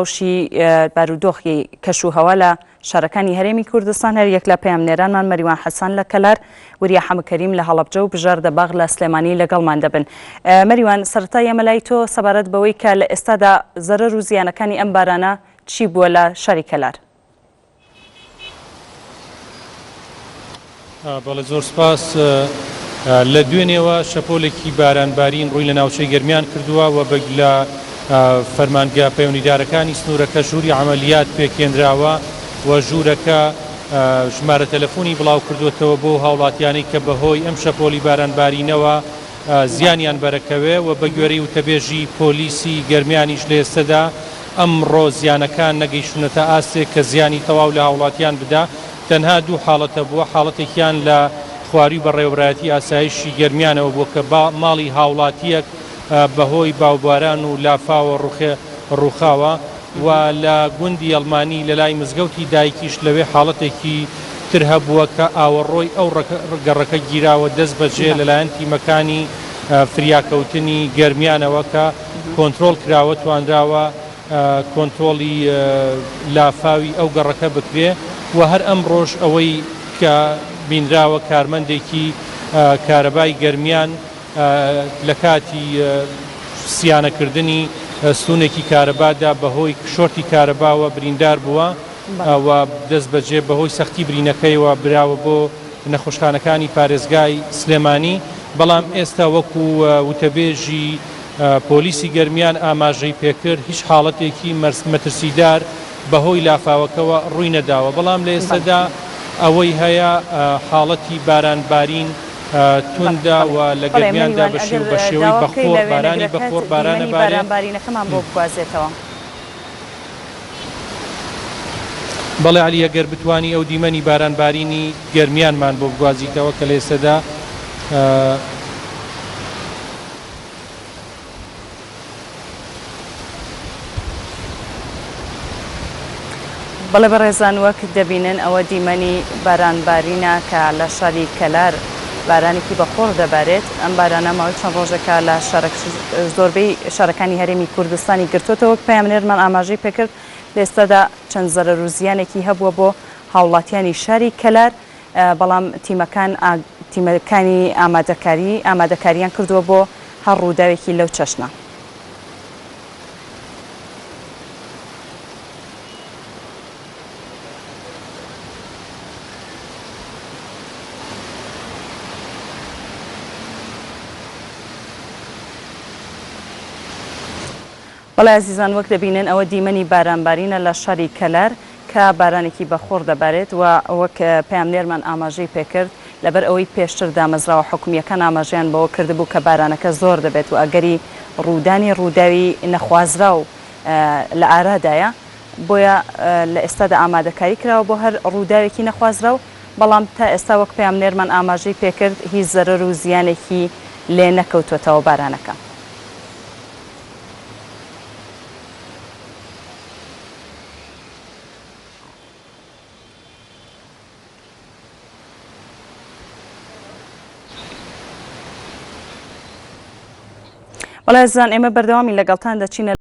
ڕەوشی بارودۆخی کەش و هەوا لە شارەکانی هەرێمی کوردستان هەر یەک لە پەیامنێرانمان مەریوان حەسەن لە کەلار، وریا حەمەکەریم لە هەڵەبجە و بژار دەباغ لە سلێمانی لەگەڵمان دەبن. مەریوان سەرەتا یەمە لای تۆ سەبارەت بەوەی کە لە ئێستادا زەرەر و زیانەکانی ئەم بارانە چی بووە لە شاری کەلار؟ بەڵێ زۆر سپاس. لە دوێنێوە شەپۆلێکی بارانبارین ڕووی لە ناوچەی گەرمیان کردووە و بە لە فەرمانگە پەیوەندیدارەکانی سنوورەکە ژووری عەمەلیات پێکهێنراوە و ژوورەکە ژمارە تەلەفۆنی بڵاوکردووەتەوە بۆ هاوڵاتیانەی کە بەهۆی ئەم شەپۆلی بارانبارینەوە زیانیان بەرەکەوێ و بەگوێرەی وتەبێژی پۆلیسی گەرمیانیش لە ئێستەدا ئەمڕۆ زیانەکان نەگەیشتوونەتە ئاستێک کە زیانی تەواو لە هاوڵاتیان بدا، تەنها دوو حاڵەت هەبووە، حاڵەتێکیان لە خوارووی بەڕێوەبەرایەتی ئاسایشی گەرمیانەوە بووە کە ماڵی هاوڵاتییەک بەهۆی باوباران و لافاوە ڕووخاوە و لە گوندی ئەڵمانی لەلای مزگەوتی دایکیش لەوێ حاڵەتێکی تر هەبووە کە ئاوەڕۆی ئەو گەڕەکە گیراوە دەست بەجێ لەلایەن تیمەکانی فریاکەوتنی گەرمیانەوە کە کۆنترۆڵ کراوە توانراوە کۆنترۆڵی لافاوی ئەو گەڕەکە بکرێ و هەر ئەمڕۆش ئەوەی کە بینراوە کارمەندێکی کارەبای گەرمیان لە کاتی سیانەکردنی ستوونێکی کارەبادا بەهۆی شۆرتی کارەباوە بریندار بووە و دەستبەجێ بەهۆی سەختی برینەکەیەوە براوە بۆ نەخۆشخانەکانی پارێزگای سلێمانی، بەڵام ئێستا وەکو وتەبێژی پۆلیسی گەرمیان ئاماژەی پێکرد هیچ حاڵەتێکی مەترسیدار بەهۆی لافاوەکەوە ڕووی نەداوە، بەڵام لە ئێستەدا ئەوەی هەیە حاڵەتی باران بارین توندە و لە گەرمیاندا بە شێوەی بەخۆڕ بارانی بەخۆڕ بارانە بارێ. بەڵێ عەلی ئەگەر بتوانی ئەو دیمەنی باران بارینی گەرمیانمان بۆ بگوازیتەوە کە لە ئێستەدا. بەڵێ بەڕێزان وەک دەبینن ئەوە دیمەنی باران بارینە کە لە شاری کەلار بارانێکی بەخۆڕ دەبارێت ئەم بارانە ماوەی چەند ڕۆژێکە لە شارە زۆربەی شارەکانی هەرێمی کوردستانی گرتووەتەوە وەک پەیامنێرمان ئاماژەی پێکرد لە ئێستادا چەند زەرەر و زیانێکی هەبووە بۆ هاوڵاتیانی شاری کەلار بەڵام تیمەکان تیمەکانی ئامادەکاری ئامادەکاریان کردووە بۆ هەر ڕووداوێکی لەو چەشنە. بەڵێ ئازیزان وەک دەبینن ئەوە دیمەنی بارانبارینە لە شاری کەلار کە بارانێکی بەخوڕ دەبارێت و وەک پەیامنێرمان ئاماژەی پێکرد لەبەر ئەوەی پێشتر دامەزراوە حکومییەکان ئاماژەیان بەوە کردبوو کە بارانەکە زۆر دەبێت و ئەگەری ڕوودانی ڕووداوی نەخوازراو لە ئارادایە بۆیە لە ئێستادا ئامادەکاری کراوە بۆ هەر ڕووداوێکی نەخوازراو بەڵام تا ئێستا وەک پەیامنێرمان ئاماژەی پێکرد هیچ زەرەر و زیانێکی لێ نەکەوتووەتەوە بارانەکە. بەڵێ ئازیزان ئێمە بەردەوامین لەگەڵتان دەچینە.